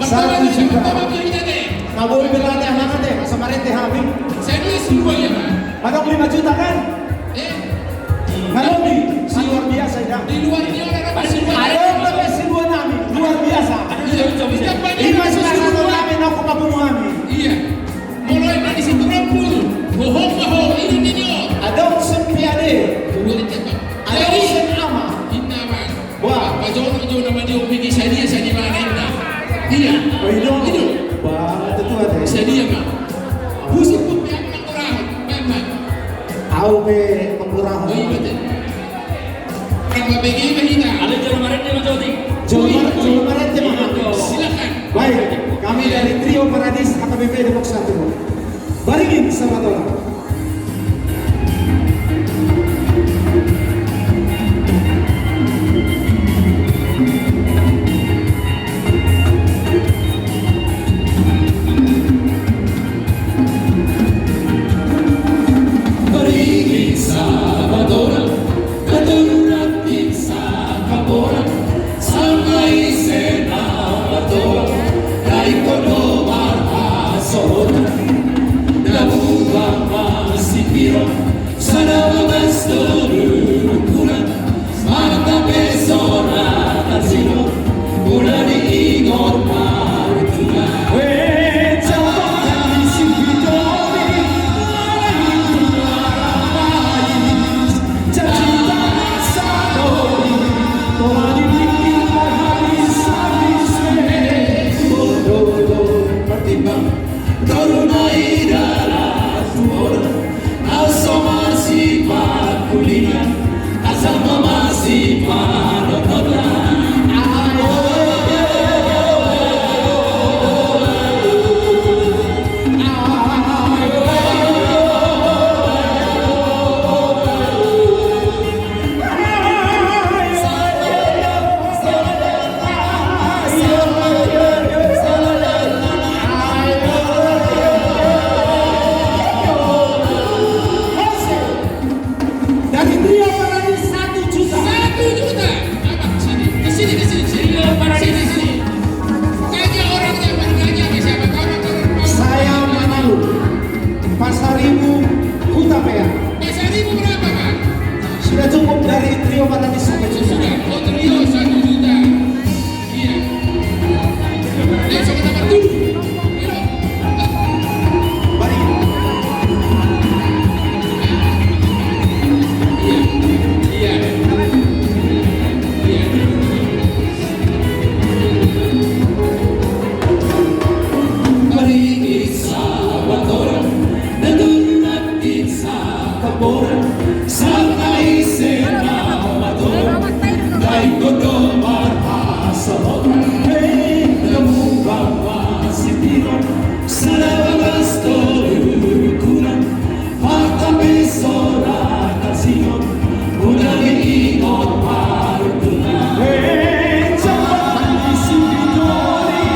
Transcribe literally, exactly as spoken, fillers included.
Satu juta. Nggak boleh berlatih anak deh, masa marete hami. Saya dulu seribu aja, Pak. Madam lima juta kan? Eh? Madam di, si luar biasa ya. Di luar ini orang apa seribu? Ada orang apa seribu nami, luar biasa. Iya, kita banyak. Ini masih seribu nami, aku kampung kami. Iya. Mulai dari situ rampul, bohong, bohong, ini, ini, oh. Ada orang sempiade. Boleh cepat. Ada orang sen ama. Inna, Pak. Wah. Apa jauh, jauh nama dia, Om Bigi, sadia, sadia mana, Inna. Iya. Oh, itu. Itu. Wah, itu tuh ada. Sadia, Pak. Pusing pun pihak mengurang, memang. Au pe mengurang. Oh, iya, betul. Apa bagaimana kita? Ada jolo marende, Mas Jody. Jolo mar-, jolo marende, Mas. Iya, silakan. Baik, kami dari Trio Paradis H K B P Depok Satu. Baringin sama tolong. Baringin sama tolong. Katurang di sangkap bola, sanga ise na martoa, na ingkon do marhasohotan. Na buha masipiro, sada bagas tolu ukuran, marta pe so ra tarsino, mula di ingot martulan. Weh, jabatan di sipidori, Dari Trio Paradis satu juta. Satu juta. Abang, sini. Ke sini, ke sini, sini. Trio Paradis. Sini, sini. Tanya orangnya, Bang, tanya ke siapa? Orang, orang, orang. Saya Manado. Pasaribu, Hutapea. Pasaribu berapa, Bang? Sudah cukup dari Trio Paradis satu juta. Sudah. Oh, Trio satu juta. Iya. Ayo, sama-sama dulu. Ayo. Mari. Iya. Iya. Iya. Mari, sahabat orang, dan Kaboran, sanga ise na martoa, na ingkon do marhasohotan. Hei, na buha masipiro, sada bagas tolu ukuran, marta pe so ra tarsino, mula di ingot martulan. Hei, jabatan di sipidori,